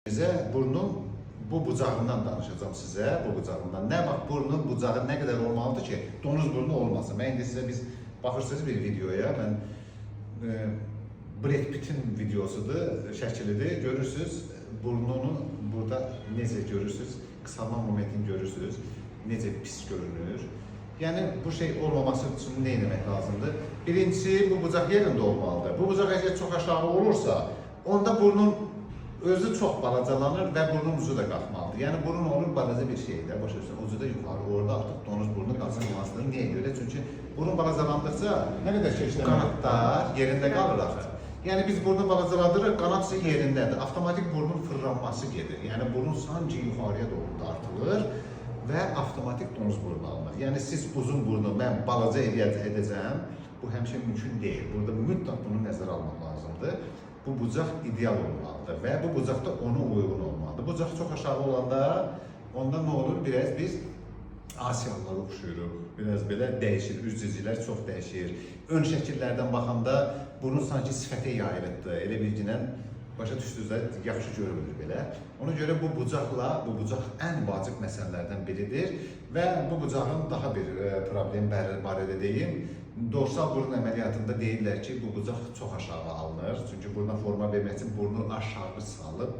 Bizə burnun bu bucağından danışacağım sizə, bu bucağından. Nə vaxt burnun bucağı nə qədər olmalıdır ki, donuz burnu olmasın. Mən indi sizə biz baxırsınız bir videoya, mən Brad Pitt'in videosudur, şəkilidir. Görürsüz burnunu burada necə görürsüz, qısalma momentini görürsüz, necə pis görünür. Yəni bu şey olmaması üçün nə etmək lazımdır? Birincisi bu bucaq yerində olmalıdır. Bu bucaq əgər çox aşağı olursa, onda burnun özü çox balacalanır və burnun ucu da qalxmalıdır. Yəni burun olur balaca bir şeydir, başa düşürsən, ucu da yuxarı. Orada artıq donuz burnu qaçınılmazdır. Niyə görə? Çünki burun balacalandıqca Nə qədər bu keçdi? qanadlar yerində qalır axı. Yəni biz burnu balacalandırırıq, qanad isə yerindədir. Avtomatik burnun fırlanması gedir. Yəni burun sanki yuxarıya doğru dartılır və avtomatik donuz burnu alınır. Yəni siz uzun burnu mən balaca edəcəm, bu həmişə mümkün deyil. Burada mütləq bunu nəzərə almaq lazımdır. Bu bucaq ideal olmalıdır və bu bucaq da ona uyğun olmalıdır. Bucaq çox aşağı olanda onda nə olur? Biraz biz Asiyalılara oxşuyuruq. Biraz belə dəyişir, üz cizgilər çox dəyişir. Ön şəkillərdən baxanda burun sanki sifətə yayılıbdır. Elə bilginən başa düşdünüzdə yaxşı görünmür belə. Ona görə bu bucaqla, bu bucaq ən vacib məsələlərdən biridir və bu bucağın daha bir problem barədə deyim. Dorsal burun əməliyyatında deyirlər ki, bu bucaq çox aşağı alınır. Çünki buruna forma vermək üçün burnu aşağı salıb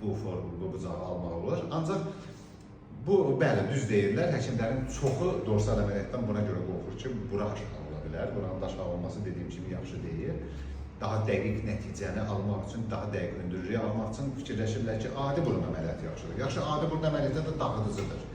bu bucağı almaq olur. Ancaq bu bəli düz deyirlər. Həkimlərin çoxu dorsal əməliyyatdan buna görə qorxur ki, bura aşağı ola bilər. Buranın da aşağı olması dediyim kimi yaxşı deyil. Daha dəqiq nəticəni almaq üçün, daha dəqiq hündürlüyü almaq üçün fikirləşirlər ki, adi burun əməliyyatı yaxşıdır. Yaxşı, adi burun əməliyyatı da dağıdıcıdır.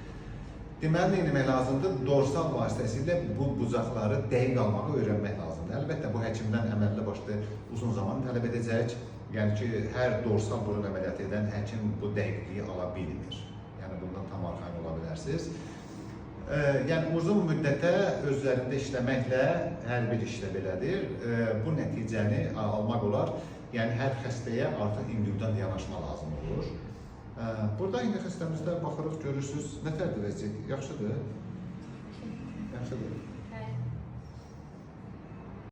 Deməli, nə etmək lazımdır? Dorsal vasitəsilə bu bucaqları dəqiq almağı öyrənmək lazımdır. Əlbəttə, bu həkimdən əməlli başlı uzun zaman tələb edəcək. Yəni ki, hər dorsal burun əməliyyatı edən həkim bu dəqiqliyi ala bilmir. Yəni bundan tam arxayın ola bilərsiniz. Yəni uzun müddətə özlərində işləməklə hər bir işdə belədir. Bu nəticəni almaq olar. Yəni hər xəstəyə artıq individual yanaşma lazım olur. Burada indi xəstəmizdə baxırıq, görürsüz, nə tərdir vəziyyət? Yaxşıdır? Yaxşıdır.